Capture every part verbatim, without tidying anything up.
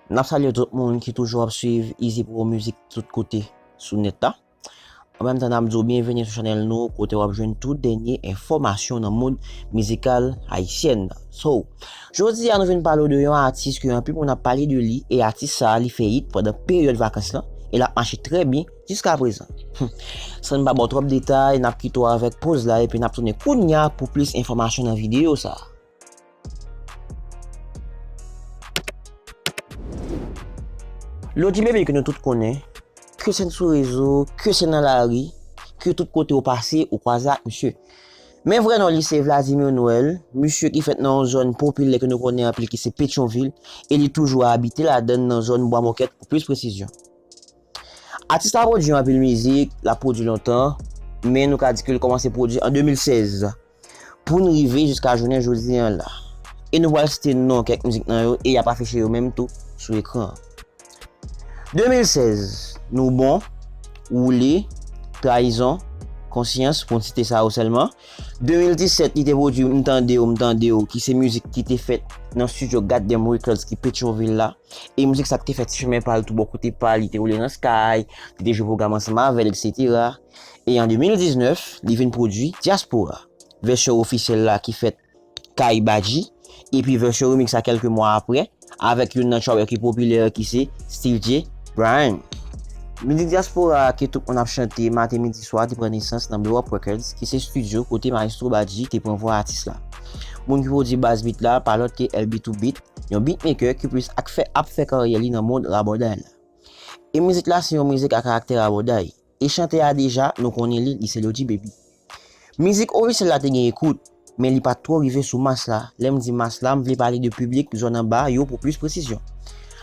N ap salye tout moun ki toujou ap swiv Easy Pro Music tout kote sou nèt la. An menm tan, n ap di w byenveni sou chanèl nou, kote w ap jwenn tout dènye enfòmasyon nan mond mizikal ayisyèn nan. So, jodi a nou vin pale w de yon atis ke anpil moun ap pale de li, e atis sa a li fè hit pandan peryòd vakans lan, e l ap mache trè byen jiskaprezan. Hum. San n pa ba w twòp detay, n ap kite w avèk poz la, epi n ap tounen kounya pou plis enfòmasyon nan videyo sa a. Lodji Baby ke nou tout konnen, ke se sou rezo, ke se nan lari, ke tout kote ou pase, ou kwaze ak misye. Men vrè non li se Vladimir Noël, misye ki fèt nan yon zòn popilè ke nou konnen anpil ki se Petyonvil, e li toujou abite ladann nan zòn Bwa Mokèt pou plis presizyon. Atis la pwodui anpil mizik, l ap pwodui lontan, men nou ka di ke l kòmanse pwodui an de mil sèz pou n rive jiska jounen jodi a la. E nou pral site non kèk mizik nan yo e y ap afiche yo menm tou sou ekran an. De mil sèz, Nou Bon, Woule, Trayizon, Konsyans, pou n site sa yo sèlman. De mil disèt, li te pwodui M Tande W, M Tande W, ki se mizik ki te fèt nan estidyo Goddamn Records ki Petyonvil la. E mizik sa ki te fè ti chemen pa l tou bò kote pa l, li te woule nan Sky, li te jwe pwogram ansanm avè l, etsetera. E an de mil diznèf, li vin pwodui Diaspora, vèsyon ofisyèl la ki fèt kay Badji, epi vèsyon remix la kèlke mwa apre, avèk youn nan trapper ki popilè ki se Steve J. Bryan. Mizik Diaspora ke tout moun ap chante maten, midi, swa te pran nesans nan Blow Up Records, ki se estidyo kote Maestro Badji te pran vwa atis la. Moun ki pwodui baz beat la pa lòt ke L B two Beat, yon beatmaker ki plis ak fè, ap fè karyè li nan mond rabòday la. E mizik la se yon mizik a karaktè rabòday. E chantè a deja, nou konnen li, li se Lodji Baby. Mizik ofisyèl la te gen ekout, men li pa t twò rive sou mas la. Lè m di mas la, m vle pale de piblik zòn anba yo pou plis presizyon.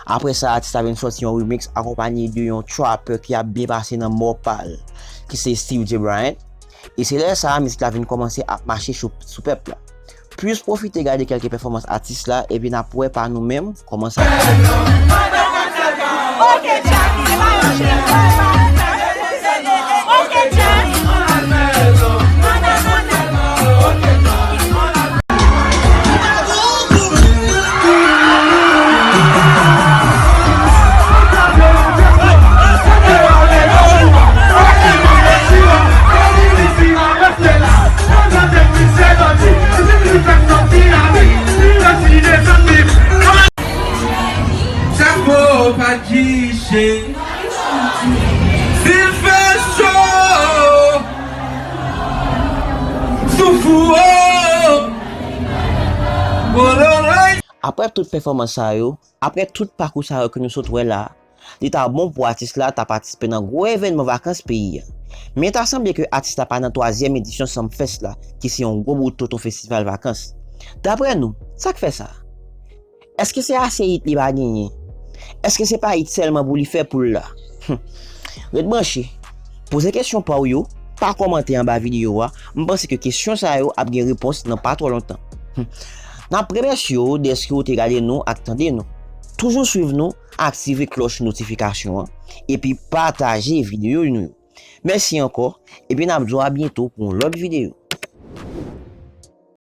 Apre sa, atis la vin sòti yon remix akonpanye de yon trapper ki ap byen pase nan mò pa l, ki se Steve J. Bryan. E se lè sa a, mizik la vin kòmanse ap mache sou, sou pèp la. Plis pwofite gade kèlke pèfòmans atis la, epi n ap wè pa nou menm kòman sa. Chapo pa kiche. Sil fè cho. Soufou. Bololoy. Apre tout pèfòmans sa yo, apre tout pakou sa yo ke nou sot wè la, li ta bon pou atis la ta patisipe nan gwo evènman vakans peyi a. Men ta sanble ke atis la pa nan twazyèm edisyon Sumfest la, ki se yon gwo bout tonton festival vakans. Daprè nou, sa k fè sa? Èske se ase hit li pa genyen? Èske se pa hit sèlman pou li fè pou l la? Hum. Ret branche. Poze kesyon pa w yo, pa kòmante anba videyo a. M panse ke kesyon sa yo ap gen repons nan pa twò lontan. Hum. N ap remèsye w dèske w te gade nou ak tande nou. Toujou swiv nou, aktive klòch notifikasyon an, epi pataje videyo nou yo. Mèsi ankò, epi n ap di w a byento pou yon lòt videyo.